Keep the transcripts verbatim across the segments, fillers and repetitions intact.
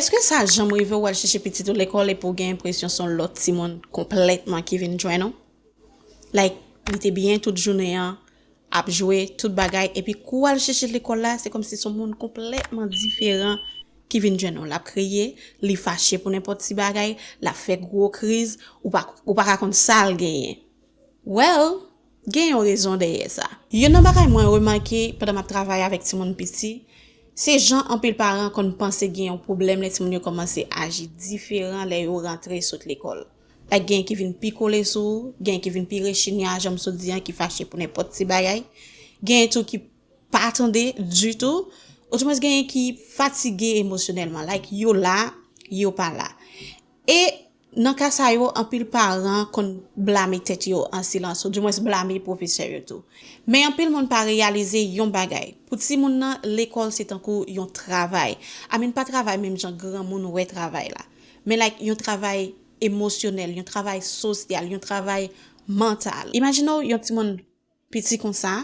Èske sa janm rive w al chèche pitit ou lekòl epi w gen enpresyon se yon lòt timoun konplètman ki vin jwenn ou? Like, li te byen tout jounen an, ap jwe, tout bagay, epi kou w al chèche l lekòl la, se kòmsi se yon moun konplètman diferan ki vin jwenn ou. L ap kriye, li fache pou nenpòt ti bagay, l ap fè gwo kriz, ou pa, ou pa ka konn sa l genyen. Well, gen yon rezon dèyè sa. Youn nan bagay mwen remake pandan m ap travay avèk timoun piti, se jan anpil paran konn panse gen yon pwoblèm lè timoun yo kòmanse aji diferan lè yo rantre sot lekòl. Like, gen ki vin pi kole sou ou, gen ki vin pi rechini a, jan m sot di an, ki fache pou nenpòt ti bagay. Gen tou ki pa tande ditou. Oudimwens, gen ki fatige emosyonèlman. Like, yo la, yo pa la. E nan ka sa yo, anpil paran konn blame tèt yo an silans, oudimwens blame pwofesè yo tou. Men anpil moun pa reyalize yon bagay. Pou timoun nan, lekòl se tankou yon travay. I mean, pa travay menm jan granmoun wè travay la. Men, like, yon travay emosyonèl, yon travay sosyal, yon travay mantal. Imajine w yon timoun piti konsa,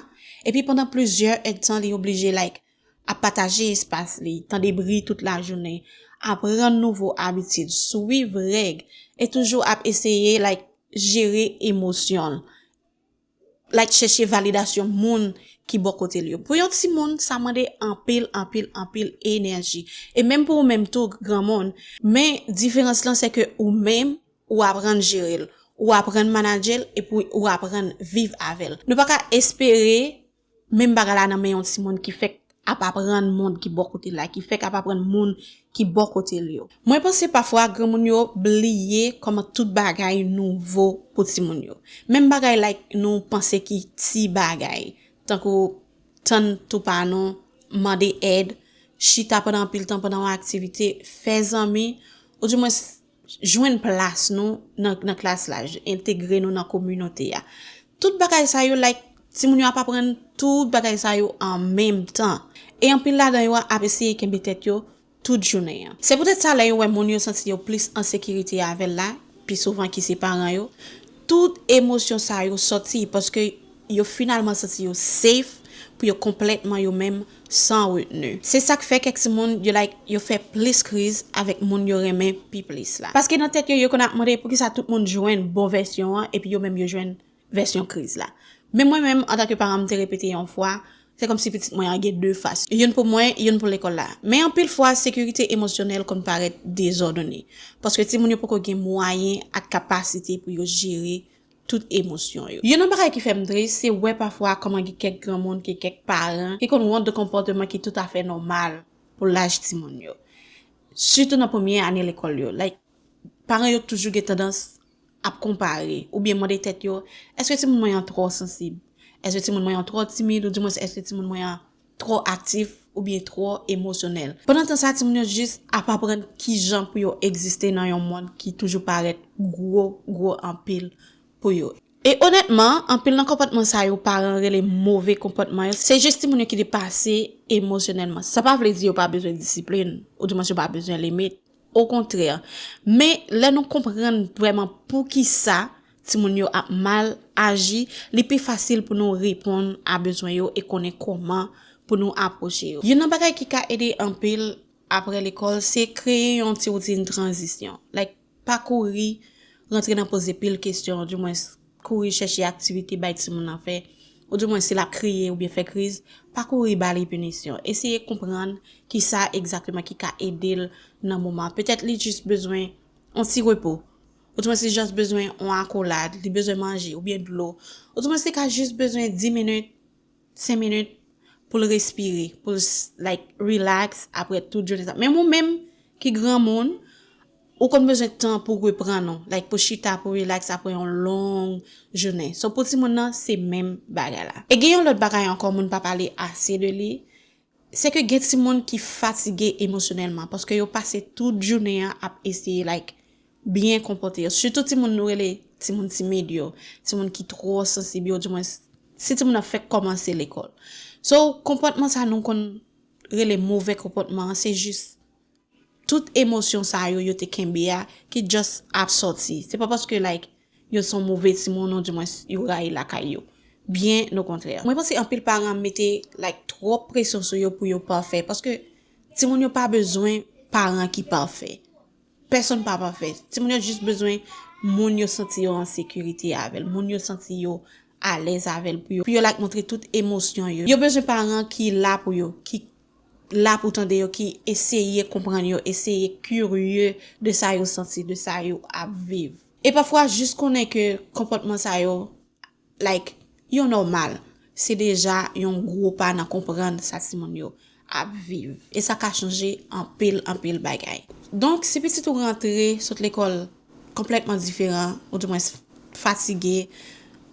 epi pandan plizyè èdtan li oblije, like, ap pataje espas li, tande bri tout lajounen, aprann nouvo abitid, swiv règ, e toujou ap eseye, like, jere emosyon l, like, chèche validasyon moun ki bò kote l yo. Pou yon timoun, sa mande anpil, anpil, anpil enèji. E menm pou ou menm tou, granmoun, men diferans lan, se ke ou menm, ou aprann jere l, ou aprann manadje l, epi ou aprann viv avè l. Nou pa ka espere menm bagay la nan men yon timoun ki fèk ap aprann mond ki bò kote l la, ki fèk ap aprann moun ki bò kote l yo. Mwen panse pafwa granmoun yo bliye kòman tout bagay nouvo pou timoun yo. Menm bagay, like, nou panse ki ti bagay, tankou tann tou pa nou, mande èd, chita pandan anpil tan pandan yon aktivite, fè zanmi, oudimwens jwenn plas nou nan, nan klas la, entegre nou nan kominote a. Tout bagay sa yo, like, timoun yo ap aprann tout bagay sa yo an menm tan. E anpil ladan yo ap eseye kenbe tèt yo tout jounen an. Se poutèt sa, lè yo wè moun yo santi yo plis an sekirite avè l la, pi souvan ki se paran yo, tout emosyon sa yo sòti, paske yo finalman santi yo safe pou yo konplètman yo menm, san retni. Se sa k fè kèk timoun, yo, like, yo fè plis kriz avèk moun yo renmen pi plis la. Paske nan tèt yo, yo konn ap mande poukisa tout moun jwenn bon vèsyon an, epi yo menm yo jwenn vèsyon kriz la. Men mwen menm, antanke paran, m te repete yon fwa, se kòmsi pitit mwen an gen de fas. Youn pou mwen, youn pou lekòl la. Men anpil fwa, sekirite emosyonèl konn parèt dezòdone. Paske timoun yo poko gen mwayen ak kapasite pou yo jere tout emosyon yo. Youn nan bagay ki fè m tris, se wè pafwa kòman gen kèk granmoun, gen kèk paran ki konn wont de konpòteman ki toutafè nòmal pou laj timoun yo. Sitou nan premye ane lekòl yo. Like, paran yo toujou gen tandans ap konpare oubyen mande tèt yo, èske timoun mwen an twò sansib? Èske timoun mwen an twò timid? Oudimwens, èske timoun mwen an twò aktif oubyen twò emosyonèl? Pandan tan sa, timoun yo jis ap aprann kijan pou yo egziste nan yon mond ki toujou parèt gwo, gwo anpil pou yo. E onètman, anpil nan konpòtman sa yo paran rele move konpòtman yo, se jis timoun yo ki depase emosyonèlman. Sa pa vle di yo pa bezwen disiplin, oudimwens yo pa bezwen limit. Okontrè, men lè nou konprann vrèman poukisa timoun yo ap mal aji, li pi fasil pou nou reponn a bezwen yo e konnen kòman pou nou apwoche yo. Youn nan bagay ki ka ede anpil apre lekòl, se kreye yon ti woutin tranzisyon. Like, pa kouri rantre nan poze pil kesyon, oudimwens kouri chèche aktivite bay timoun nan fè, oudimwens si l ap kriye oubyen fè kriz, pa kouri ba li pinisyon. Eseye konprann kisa egzakteman ki ka ede l nan moman an. Petèt li jis bezwen yon ti repo, oudimwens li jis bezwen yon akolad, li bezwen manje oubyen dlo, oudimwens li ka jis bezwen dis minit, senk minit pou l respire, pou l, like, relax apre tout jounen sa. Menm ou menm ki granmoun, ou konn bezwen tan pou reprann ou, like, pou chita, pou relax apre yon long jounen. So, pou timoun nan, se menm bagay la. E gen yon lòt bagay ankò, moun pa pale ase de li, se ke gen timoun ki fatige emosyonèlman, paske yo pase tout jounen an ap eseye, like, byen konpòte yo. Sitou timoun nou rele timoun timid yo, timoun ki twò sansib yo, oudimwens, si timoun nan fèk kòmanse lekòl. So, konpòtman sa nou konn rele move konpòtman an, se jis tout emosyon sa yo, yo te kenbe a, ki just ap sòti. Se pa paske, like, yo se yon move timoun, oudimwens, yo rayi lakay yo. Byen okontrè. Mwen panse anpil paran mete, like, twòp presyon sou yo pou yo pafè, paske timoun yo pa bezwen paran ki pafè. Pèsonn pa pafè. Timoun yo jis bezwen moun yo santi yo an sekirite avè l, moun yo santi yo alèz avè l pou yo, pou yo like montre tout emosyon yo. Yo bezwen paran ki la pou yo, ki la pou tande yo, ki eseye konprann yo, eseye kirye de sa yo santi, de sa yo ap viv. E pafwa, jis konnen ke konpòtman sa yo, like, yo nòmal, se deja yon gwo pa nan konprann sa timoun yo ap viv. E sa ka chanje anpil, anpil bagay. Donk, si pitit ou rantre, sot lekòl konplètman diferan, ou dimwens fatige,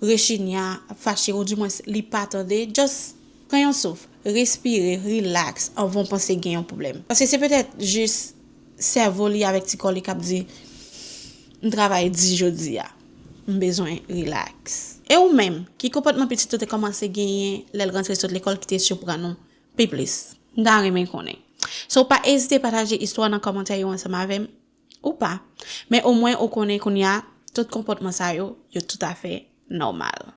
rechinya, ap fache, ou dimwens li pa tande, just pran yon souf, respire, relax, anvan w panse gen yon pwoblèm. Paske se petèt jis sèvo li avèk ti kò li k ap di, "M travay di jodi a. M bezwen relax." E ou menm, ki konpòtman pitit ou te kòmanse genyen lè l rantre sot lekòl ki te siprann ou pi plis? M ta renmen konnen. So, pa ezite pataje istwa nan kòmantè yo ansanm avè m, ou pa. Men omwen ou konnen kounye a, tout konpòtman sa yo, yo toutafè nòmal.